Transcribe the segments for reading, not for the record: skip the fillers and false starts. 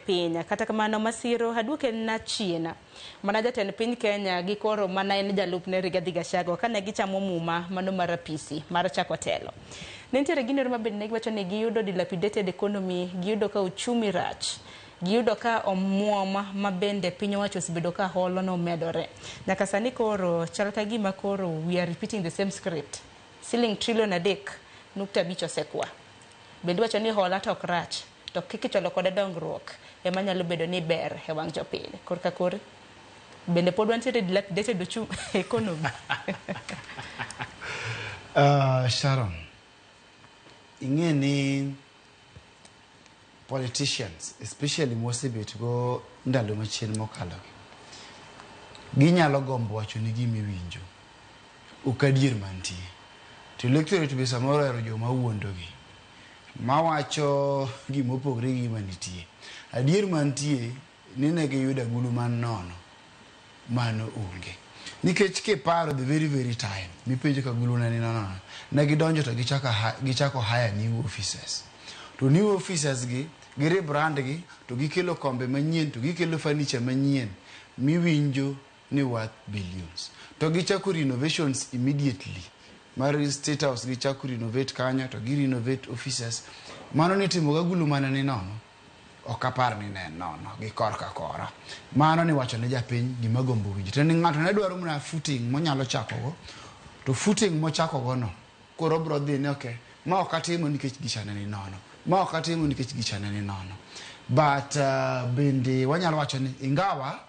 piny. Kata kamano masiro aduoke na chien. Mana jatend piny Kenya gi koro mana en jalupne Rigathi Gachagua kane gichamo muma mano mar apisi mar chako telo. Ne nitiere gino ma bende ne giwacho ni giyudo dilapidated economy, giyudo ka uchumi rach. Giyudo ka omuom ma bende piny owacho osebedo ka holo nomedore. Nyaka sani koro chal ka gima koro we are repeating the same script. Siling trilion 3.5 osekwa. Bende iwacho ni hola to ok rach, to kichwalo kode dongruok ema nyalo bedo ni ber e wang' jopiny. Korka kori, bende pod wantiere dilapidated uchumi economy. Sharon, ing'e ni politicians, especially mosebet go ndalo machien mokalo gi, ginyalo gombo wacho ni gima iwinjo ok adier mantie. To electorate be samoro ohero joma wuondogi, mawacho gima opogore gi gima nitie. Adier mantie ni ne giyudo agulu man nono, mano onge. Nikech kiparo the very very time mipenjo ka agulu ne ni nono, ne gidonjo to gichako hire new officers. To new officers gi, gi rebrand gi, to gikelo kombe manyien, to gikelo furniture manyien, miwinjo ni worth billions. To gichako renovations immediately. Mar State House gichako renovate kanyo, to gi renovate offices. Mano nitimo gi agulu mana ni nono. Ok apar ni ne nono gi korka kora. Mano ni wacho ne japiny gima gombo winjo. To ni ng'ato ne dwaro mana footing monyalo chako go. To footing mochako go no, koro obro dhi ni okay, ma ok atimo nikech gicha ne ni nono. Ma ok atimo nikech gicha ne ni nono. But bende wanyalo wacho ni ingawa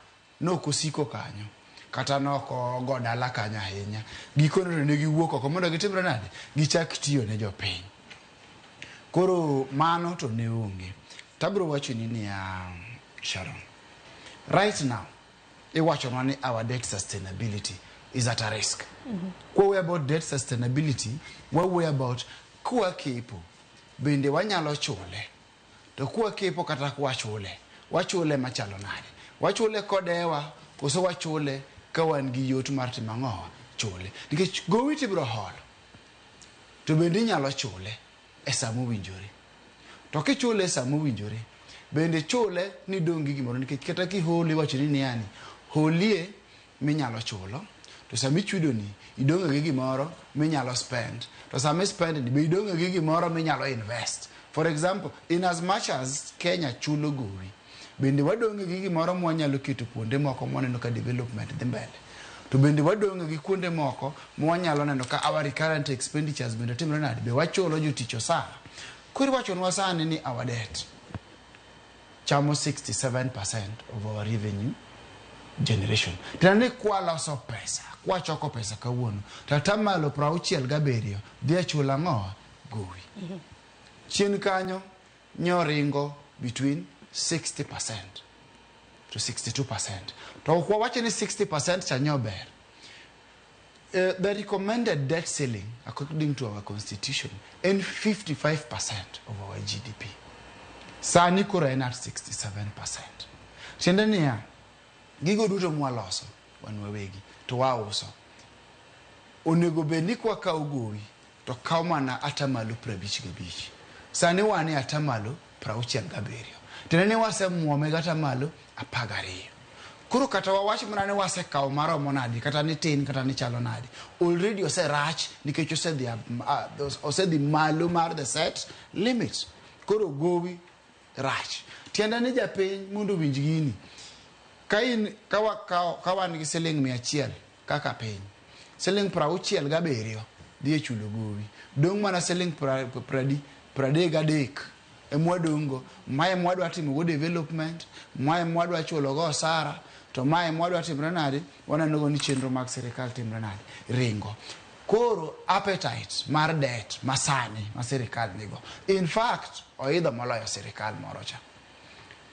nok osiko kanyo, kata nok ogo dala kanyo ahinya, gikone to ne giwuok oko mondo gitimre nade? Gichak tiyo ne jopiny. Koro mano to ne onge. Tabro wachoni niya, Sharon, right now, iwachonwa ni our debt sustainability is at a risk. Kwawuoyo about debt sustainability, wawuoyo about kwakepo, bende wanyalo chule. To kwakepo kata kwachule, wachule machalo nade? Wachule kodewa, koso wachule ka wan gi yot mar timo ang'owa? Chule. Nikech gowi tibiro holo, to bende inyalo chule e sa mowinjore. To kichule e sa mowinjore, bende chule ni dong' gi gimoro nikech kata kiholo iwacho ni niya ni holie minyalo chulo, to sama ichudo ni idong' gi gimoro minyalo spend, to sama ispend ni be idong' gi gimoro minyalo invest. For example, in as much as Kenya chulo gowi, bende wadong' gi gimoro mwanyalo keto kuonde moko mwaneno ka development dhi mbele. To bende wadong' gi kuonde moko mwanyalo neno ka our recurrent expenditures bende timre nade, be wachulo jotich osara. Koro iwachonwa sani ni our debt chamo 67% of our revenue generation. Tiende ni kwaloso pesa, kwachoko pesa kawuono, to atamalo 67 dhi e chulo ang'owa? Gowi. Chien kanyo nyoringo between 60% to 62%. To ok wawacho ni 60% cha nyober. The recommended debt ceiling according to our constitution en 55% of our GDP. Sani koro en at 67%. Tiende niya, gigo duto mwaloso wan wawegi to wauso. Onego bed ni kwakawo gowi to kaw mana atamalo 55. Sani wan e atamalo 67. Tiende ni wasemuome gi atamalo 12. Koro kata wawach mana ni wasekawo maromo nade, kata ni tin kata ni chalo nade, already oserach nikech osedhi malo mar the set limit. Koro gowi rach. Tiende ni japiny mondo owinj gini, ka in, ka wakawo, ka wan gi siling 100 kaka piny, siling 67 dhi e chulo gowi, dong' mana siling 33 emwadong' go, mae mwadwa timo go development, mae mwadwa chulo go osara, to mae mwadwa timre nade, waneno go ni chenro mag sirikal timre nade, ringo. Koro appetite mar debt masani ma sirikal nigo, in fact oidho moloyo sirikal moro cha.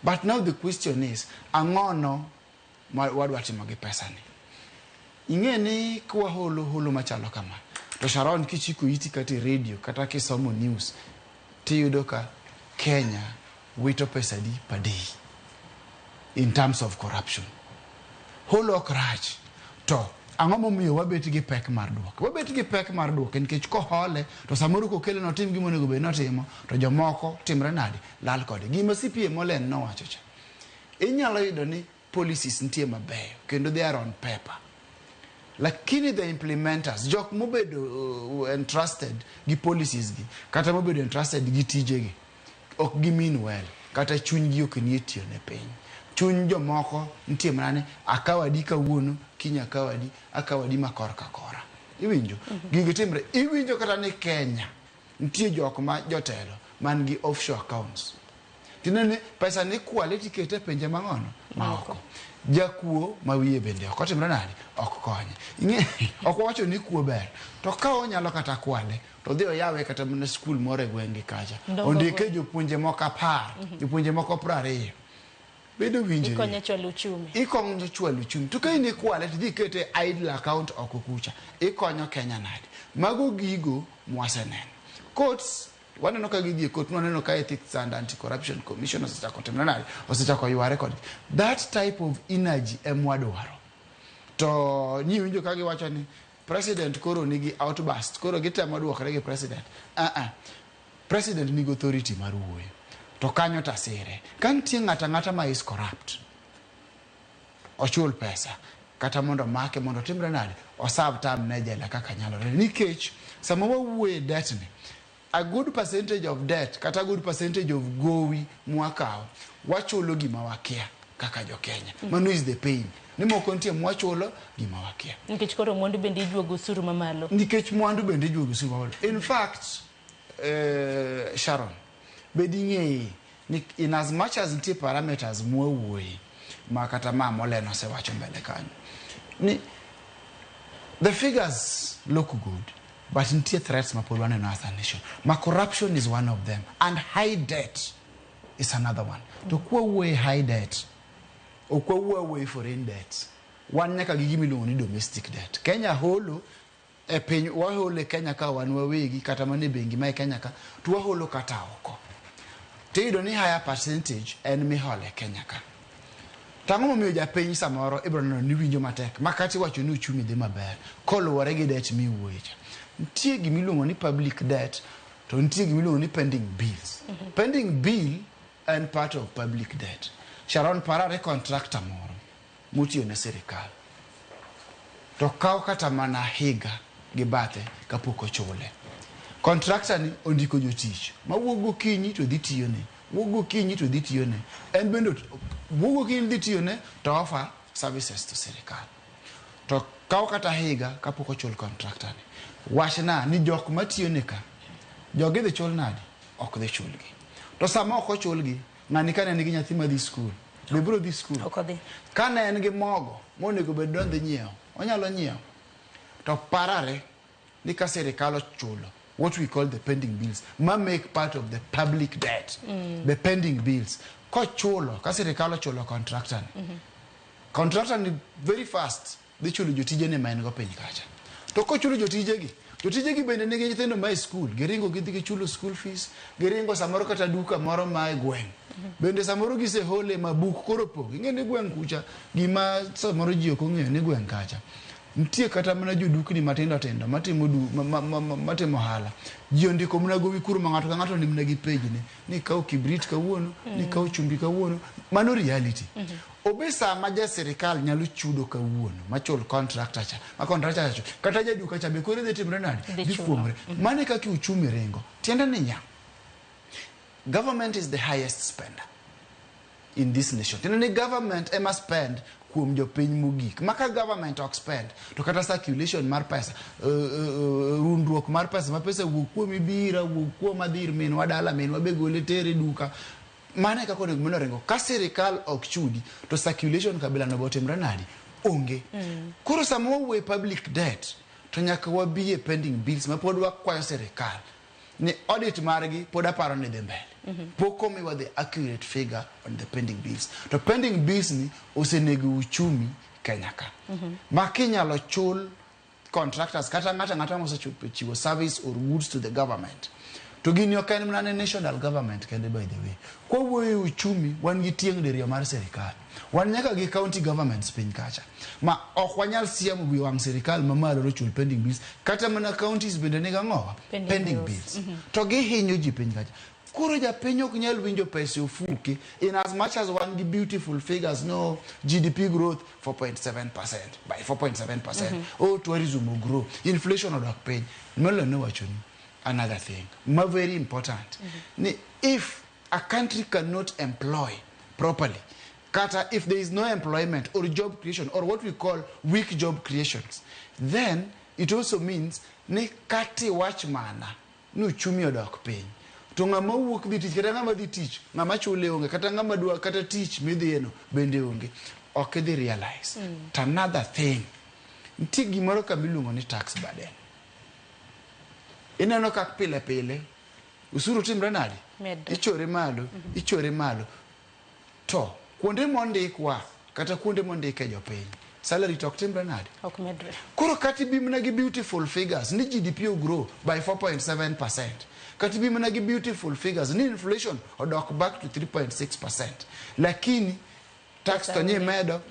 But now the question is, ang'ono ma wadwa timo gi pesa ni? Ing'e ni kwaholo holo machalo kama, to Sharon kichiko iti kata e radio kata kisomo news, tiyudo ka Kenya wito pesa di per day in terms of corruption. Holo ok rach, to ang'o momiyo wabet gi pek mar duoke? Wabet gi pek mar duoke nikech kohole to samoro kokele notim gima onego bed notimo, to jomoko timre nade? Lal kode. Gima CPA Molen nowacho cha. Inyalo yudo ni policies nitie mabeyo kendo they are on paper. Lakini the implementers, jok mobedo entrusted gi policies gi, kata mobedo entrusted gi tijegi, ok gi mean well, kata chunygi ok nie tiyo ne piny. Chuny jomoko nitie mana ni akaw adi kawuono, kiny akaw adi, akaw adi ma korka kora. Iwinjo? Gigi timre. Iwinjo kata ni Kenya nitie jok ma jotelo man gi offshore accounts. Tiende ni pesa ni kwale tikete e pinje mang'ono maoko. Jakuo ma wiye bende ok otimre nade? Ok konye. Ing'e, ok wawacho ni kuo ber. To ka onyalo kata kwale, to odhi oyawe kata mana skul moro e gweng' gi kacha. Dongo Ondike gweng'. jopuonje moko 10, jopuonje moko 20. Bedo winjre. Ikonyo chwalo uchumi. Ikonyo chwalo uchumi. To ka in ikwale to idhi ikete e idle account oko kucha. Ikonyo Kenya nade? Mago gigo mwaseneno. Courts, waneno ka gidhi e court, waneno ka Ethics and Anti-Corruption Commission osechako timre nade? Osechako yware kodgi. That type of energy emwadwaro. To nyiwinjo ka giwacho ni president koro nigi outburst, koro gitemo duokre gi president. President nigi authority mar wuoyo. To kanyo tasire. Ka nitie ng'ato ang'ata ma is corrupt, ochul pesa kata mondo make mondo otimre nade, oserve term ne jela kaka nyalore. Nikech sama wawuoye debt ni, a good percentage of debt kata a good percentage of gowi mwakawo wachulo gima wakia kaka jo Kenya. Mano is the pain. Ni moko nitie mwachulo gima wakia. Nikech koro mwandu bende ijuogo osuru mamalo. Nikech mwandu bende ijuogo osuru mamalo. In fact, Sharon, bed ing'eyi ni in as much as nitie parameters mwawuoye ma kata ma Moleno osewacho mbele kanyo ni the figures look good but nitie threats ma pod waneno as a nation ma corruption is one of them and high debt is another one. To kwawuoye high debt, ok wawuo awuoye foreign debt, wan nyaka gi gima iluongo ni domestic debt. Kenya holo e piny, waholo e Kenya ka wan wawegi kata mana e bengi ma e Kenya ka to waholo kata oko. Tiyudo ni higher percentage en miholo e Kenya ka. To ang'o momiyo japiny samoro ibiro neno ni winjo matek ma kata iwacho ni uchumi dhi maber koluwore gi debt miwuoye cha. Nitie gima iluongo ni public debt to nitie gima iluongo ni pending bills. Pending bill en part of public debt. Sharon, parare contractor moro motiyo ne sirikal to kaw kata mana higa gi bathe kapok ochule. Contractor ni ondiko jotich mawuok gokinyi to dhi tiyone, wuok gokinyi to dhi tiyone. En bende wuok gokinyi dhi tiyone to offer services to sirikal. To kaw kata higa kapok ochul contractor ni. Wachna ni jok matiyone ka, jogi dhi chul nade? Ok dhi chulgi. To sama ok ochulgi, ng'ani kane nigi nyathi madhi skul, be biro dhi skul? Ok odhi. Kane en gi mogo monego bed ni odhi nyiewo, onyalo nyiewo. To parare ni ka sirikal ochulo what we call the pending bills, ma make part of the public debt, the pending bills. Kochulo, ka sirikal ochulo contractor ni, contractor ni very fast dhi chulo jotijene ma en go piny kacha. To kochulo jotijegi, jotijegi bende nigi nyithindo ma e skul, giringo gidhi gichulo school fees, giringo samoro kata duka moro ma e gweng'. Bende samoro gisehole ma buk koro pong'. Ing'e ni gweng' kucha, gima samoro ji ok ong'eyo ni gweng' kacha. Nitie kata mana jodukni matindo tindo matimo du, ma, ma, ma, ma, matimo ohala. Ji ondiko mana gowi kuro ma ng'ato ka ng'ato ni mana gi page ne. Ni kaw kibrit kawuono, ni kaw chumbi kawuono. Mano reality. Obe sama ja sirikal nyalo chudo kawuono, machul contractor cha, ma contractor cha, kata jaduka cha be koro dhi timre nade? Dhi Dhi chulo. fuomre. Mano e kaka uchumi ringo. Tiende ni nya, government is the highest spender in this nation. Tiende ni government ema spend kuom jopiny mogik. Ma ka government ok spend, to kata circulation mar pesa, rundruok mar pesa, ma pesa wuok kuom ibira, wuok kuom adhir minwa dala, minwa be gole tere duka. Mano e kaka onego bed ni oringo. Ka sirikal ok chudi, to circulation kabila no be otimre nade? Onge. Koro sama wawuoyo e public debt, to nyaka wabi e pending bills ma pod wakwayo sirikal ni audit margi pod aparo ni dhi mbele. Pok omiwa the accurate figure on the pending bills. To pending bills ni osenego uchumi Kenya ka. Ma kinyalo chul contractors kata ng'ato ang'ata mosechiwo service or goods to the government. To gini ok en mana ne national government kende by the way. Kwawuoyo e uchumi, wan gi tieng' diriyo mar sirikal. Wan nyaka gi county governments piny kacha. Ma ok wanyal siemo wi wang' sirikal mamalo nochul pending bills. Kata mana counties bende nigi ang'owa? Pending Pending bills. bills. To gihinyo ji piny kacha. Koro japiny ok nyal winjo pesa e ofuke in as much as wan gi beautiful figures, no GDP growth 4.7% by 4.7%. Oh, tourism will grow, inflation odok piny. Molo nowachoni another thing ma very important ni if a country cannot employ properly, kata if there is no employment or job creation or what we call weak job creations, then it also means ni kati wach mana ni uchumi odok piny to ng'ama wuok dhi tich, kata ng'ama dhi tich, ng'ama chule onge, kata ng'ama dwa kata tich midhiyeno bende onge, ok idhi realize. To another thing, nitie gimoro kama iluongo ni tax burden. Ineno kak pile pile usuru timre nade? Medre. Ichore malo, ichore malo. To kuonde mondikwa kata kuonde mondike jopiny, salary to ok timre nade? Ok medre. Koro kata ibimna gi beautiful figures ni GDP ogrow by 4.7%, kata ibimna gi beautiful figures ni inflation odok back to 3.6%, lakini tax to nyi medo,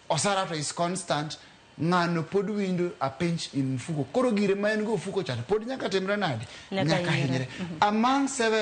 osara to is constant, ng'ano pod winjo a pinch in mfuko. Koro gire ma en go ofuko cha to pod nyaka timre nade? Nyaka hinyre. Among several